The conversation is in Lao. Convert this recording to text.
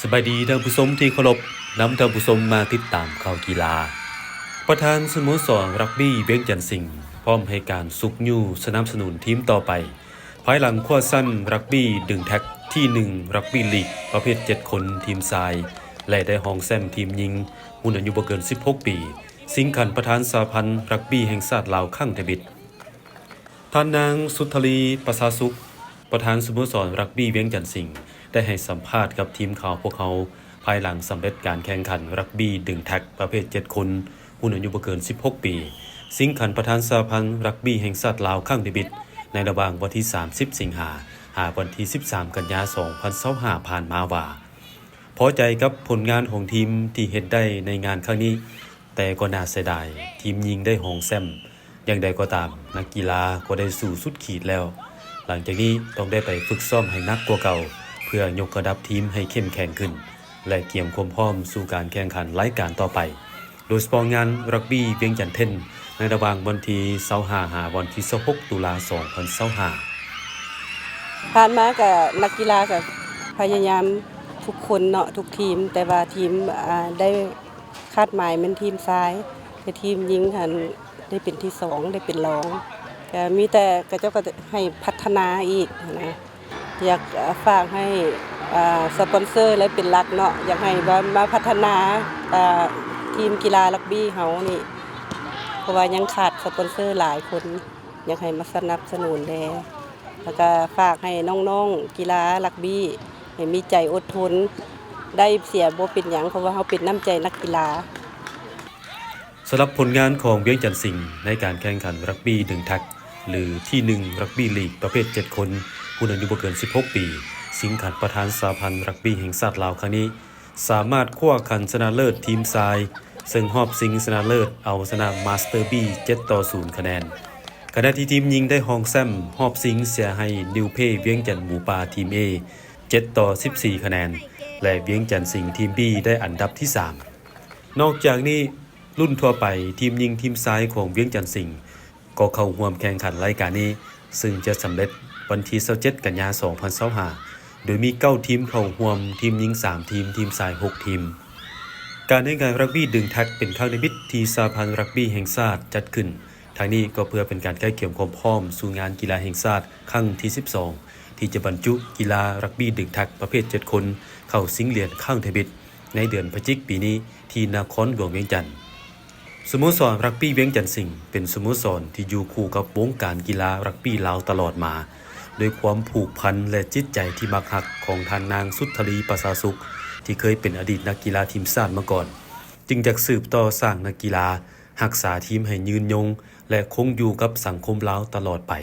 ສະບາຍດີທ່ານຜູ້ຊົມທີ່ເຄົາລົບ, ນຳທ່ານຜູ້ຊົມມາຕິດຕາມຂ່າວກິລາ. ປະທານສະໂມສອນຣັກບີ້ວຽງຈັນສິງ ພ້ອມໃຫ້ການຊຸກຍູ້ສະໜັບສະໜູນທີມຕໍ່ໄປ, ພາຍຫຼັງຄວ້າແຊ້ມຣັກບີ້ດຶງແທັກທີໜຶ່ງຣັກບີ້ລີກປະເພດເຈັດຄົນທີມຊາຍ ແລະ ໄດ້ຮອງແຊ້ມທີມຍິງຮຸ່ນອາຍຸບໍ່ເກີນສິບຫົກປີ ຊິງຂັນປະທານສະຫະພັນຣັກບີ້ແຫ່ງຊາດລາວຄັ້ງທຳອິດ. ທ່ານນາງ ສຸດທະລີ ປະຊາສຸກ ປະທານສະໂມສອນຣັກບີ້ວຽງຈັນສິງ ໄດ້ໃຫ້ສຳພາດກັບທີມຂ່າວພວກເຮົາ ພາຍຫຼັງສຳເລັດການແຂ່ງຂັນຣັກບີ້ດຶງແທັກປະເພດເຈັດຄົນ ຮຸ່ນອາຍຸບໍ່ເກີນສິບຫົກປີ ຊິງຂັນປະທານສະຫະພັນຣັກບີ້ແຫ່ງຊາດລາວຄັ້ງທຳອິດ ໃນລະຫວ່າງວັນທີສາມສິບສິງຫາ ຫາວັນທີສິບສາມກັນຍາສອງພັນຊາວຫ້າຜ່ານມາວ່າ ພໍໃຈກັບຜົນງານຂອງທີມທີ່ເຮັດໄດ້ໃນງານຄັ້ງນີ້, ແຕ່ກໍໜ້າເສຍດາຍ ທີມຍິງໄດ້ຮອງແຊ້ມ. ຢ່າງໃດກໍຕາມ, ນັກກິລາກໍໄດ້ສູ້ສຸດຂີດແລ້ວ. ຫຼັງຈາກນີ້ຕ້ອງໄດ້ໄປຝຶກຊ້ອມໃຫ້ໜັກກວ່າເກົ່າ ເພື່ອຍົກລະດັບທີມໃຫ້ເຂັ້ມແຂງຂຶ້ນ ແລະ ກຽມຄວາມພ້ອມສູ່ການແຂ່ງຂັນລາຍການຕໍ່ໄປ, ໂດຍສະເພາະງານຣັກບີ້ວຽງຈັນເທັນ ໃນລະຫວ່າງວັນທີຊາວຫ້າ ຫາວັນທີຊາວຫົກ ຕຸລາ ສອງພັນຊາວຫ້າ. ຜ່ານມາກະນັກກິລາກະພະຍາຍາມທຸກຄົນເນາະ ທຸກທີມ, ແຕ່ວ່າທີມ ອາ ໄດ້ຄາດໝາຍແມ່ນທີມຊາຍ, ແຕ່ທີມຍິງຫັ້ນໄດ້ເປັນທີສອງ ໄດ້ເປັນລອງ. ກະມີແຕ່ເຂົາເຈົ້າກໍໃຫ້ພັດທະນາອີກນະ. ຢາກ ເອີ ຝາກໃຫ້ ເອີ ສະປອນເຊີ ແລະ ເປັນຫຼັກເນາະ, ຢາກໃຫ້ມາ ມາພັດທະນາ ເອີ ທີມກິລາຣັກບີ້ເຮົານີ້ ເພາະວ່າຍັງຂາດສະປອນເຊີຫຼາຍຄົນ, ຢາກໃຫ້ມາສະໜັບສະໜູນແດ່. ແລ້ວກະຝາກໃຫ້ນ້ອງໆກິລາຣັກບີ້ ໃຫ້ມີໃຈອົດທົນ, ໄດ້ເສຍບໍ່ເປັນຫຍັງ ເພາະວ່າເຮົາເປັນນ້ຳໃຈນັກກິລາ. ສຳລັບຜົນງານຂອງວຽງຈັນສິງ ໃນການແຂ່ງຂັນຣັກບີ້ດຶງແທັກ ຫຼື ທີໜຶ່ງຣັກບີ້ລີກປະເພດເຈັດຄົນ ຮຸ່ນອາຍຸບໍ່ເກີນສິບຫົກປີ ຊິງຂັນປະທານສະຫະພັນຣັກບີ້ແຫ່ງຊາດລາວຄັ້ງນີ້ ສາມາດຄວ້າຂັນຊະນະເລີດທີມຊາຍ, ເຊິ່ງຮອບຊິງຊະນະເລີດເອົາຊະນະມາສເຕີບີເຈັດຕໍ່ສູນຄະແນນ, ຂະນະທີ່ທີມຍິງໄດ້ຮອງແຊ້ມຮອບຊິງເສຍໃຫ້ນິວເພວຽງຈັນໝູປ່າທີມເອ ເຈັດຕໍ່ສິບສີ່ຄະແນນ ແລະ ວຽງຈັນສິງທີມບີໄດ້ອັນດັບທີສາມ. ນອກຈາກນີ້ ລຸ້ນທົ່ວໄປ ທີມຍິງທີມຊາຍຂອງວຽງຈັນສິງ ກໍເຂົ້າຮ່ວມແຂ່ງຂັນລາຍການນີ້ ເຊິ່ງຈະສຳເລັດວັນທີຊາວເຈັດກັນຍາສອງພັນຊາວຫ້າ ໂດຍມີເກົ້າທີມເຂົ້າຮ່ວມ, ທີມຍິງສາມທີມ, ທີມຊາຍຫົກທີມ. ການແຂ່ງຂັນຣັກບີ້ດຶງແທັກເປັນຄັ້ງທຳອິດທີ່ສະຫະພັນຣັກບີ້ແຫ່ງຊາດຈັດຂຶ້ນ, ທັງນີ້ກໍເພື່ອເປັນການກະກຽມຄວາມພ້ອມສູ່ງານກິລາແຫ່ງຊາດຄັ້ງທີສິບສອງ ທີ່ຈະບັນຈຸກິລາຣັກບີ້ດຶງແທັກປະເພດເຈັດຄົນ ເຂົ້າຊິງຫຼຽນຄັ້ງທຳອິດ ໃນເດືອນພະຈິກປີນີ້ ທີ່ນະຄອນຫຼວງວຽງຈັນ. ສະໂມສອນຣັກປີ້ວຽງຈັນສິງ ເປັນສະໂມສອນທີ່ຢູ່ຄູ່ກັບວົງການກິລາຣັກປີ້ລາວຕະຫຼອດມາ, ດ້ວຍຄວາມຜູກພັນ ແລະ ຈິດໃຈທີ່ມັກຮັກຂອງທ່ານນາງ ສຸດທະລີ ປະຊາສຸກ ທີ່ເຄີຍເປັນອະດີດນັກກິລາທີມຊາດມາກ່ອນ, ຈຶ່ງຢາກສືບຕໍ່ສ້າງນັກກິລາ, ຮັກສາທີມໃຫ້ຍືນຍົງ ແລະ ຄົງຢູ່ກັບສັງຄົມລາວຕະຫຼອດໄປ.